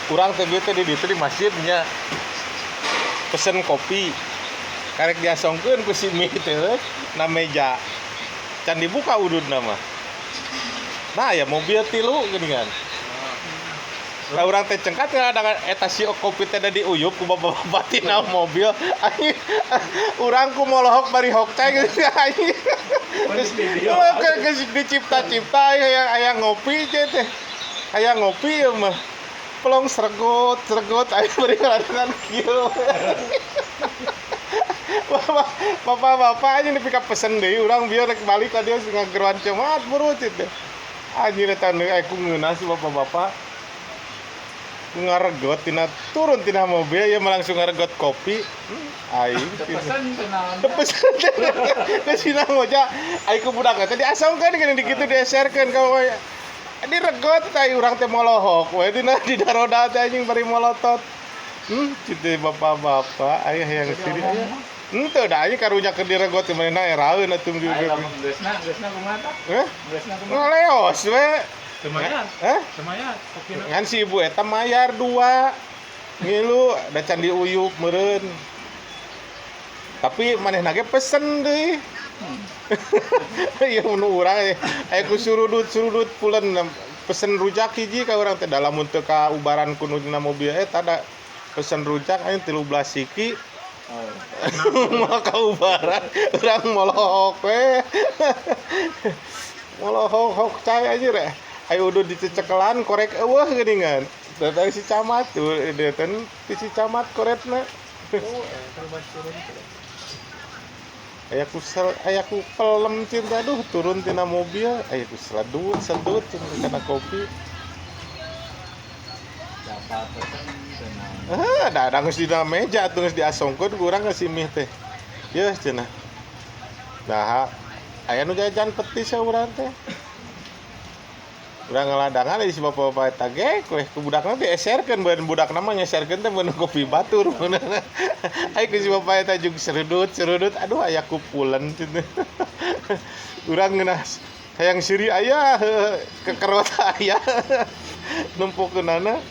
Urang teh bieu teh di ditu di masjid nya. Pesen kopi. Karek diasongkeun ku si mie teh we, na meja. Can dibuka ududna mah. Nah, ya mobil tilu geuningan. Lah urang teh cengkat ada eta si kopi teh da diuyup ku bapak-bapak tina mobil. Anjing, urang ku molohok bari hok cai gitu anjing. Terus geus dicipta-cipta aya aya ngopi teh. Aya ngopi ya mah. Pelong sregot, sregot aya bari ngaladenan kieu. Bapak bapak anjing dipika pesen deui urang bieu rek balik ka dieu ngageroan cemat buru teh. Anjir eta nu ku ngeunah si bapak-bapak. Ngaregot tina turun tina mobil ya langsung ngaregot kopi. Aing Pesen tenang. Pesen geus dina moja aing ku budak teh diasongkeun geuning dikitu dieserkeun ka we. Diregot teh urang teh molohok we dina di daroda teh anjing bari molotot. Kitu bapak-bapak aya hayang siri aya. Henteu da anjing karunya keur diregot manehna eraeun atuh Ayo lamun geusna, geusna kumaha tah? Heh? Geusna kumaha? Ngaleos we. Lumayan. Hah? Lumayan. Kopi Ngan si ibu eta mayar dua. Ngilu da can diuyup meureun. Tapi manehna ge pesen deui. Ieu nu urang aya ku surudut-surudut pulen pesen rujak hiji ka urang teh da lamun teu ka ubaran ku nu dina mobil eta da pesen rujak aing 13 siki. Moal ka ubaran urang molohok we. Molohok hok cai aja re. Ayo udah dicecekelan korek eueuh geuningan. Datang si camat tuh, datang si camat koretna. Aya ku sel, aya ku pelem cinta aduh turun tina mobil, aya ku seledut sedut cenah kana kopi. Dapat pesen tenang. Ah, da geus dina meja atuh geus diasongkeun ku urang ka si mih teh. Yeuh cenah. Nah, aya nu jajan petis ya urang teh. Urang ngaladangan di si bapak-bapak eta ge we ku budakna dieserkeun beun budakna mah nyeserkeun teh beun kopi batur. Aya ku si bapak eta jeung serudut serudut aduh aya ku pulen cenah. Urang ngeunah hayang siri aya kekerot aya nempokeunana.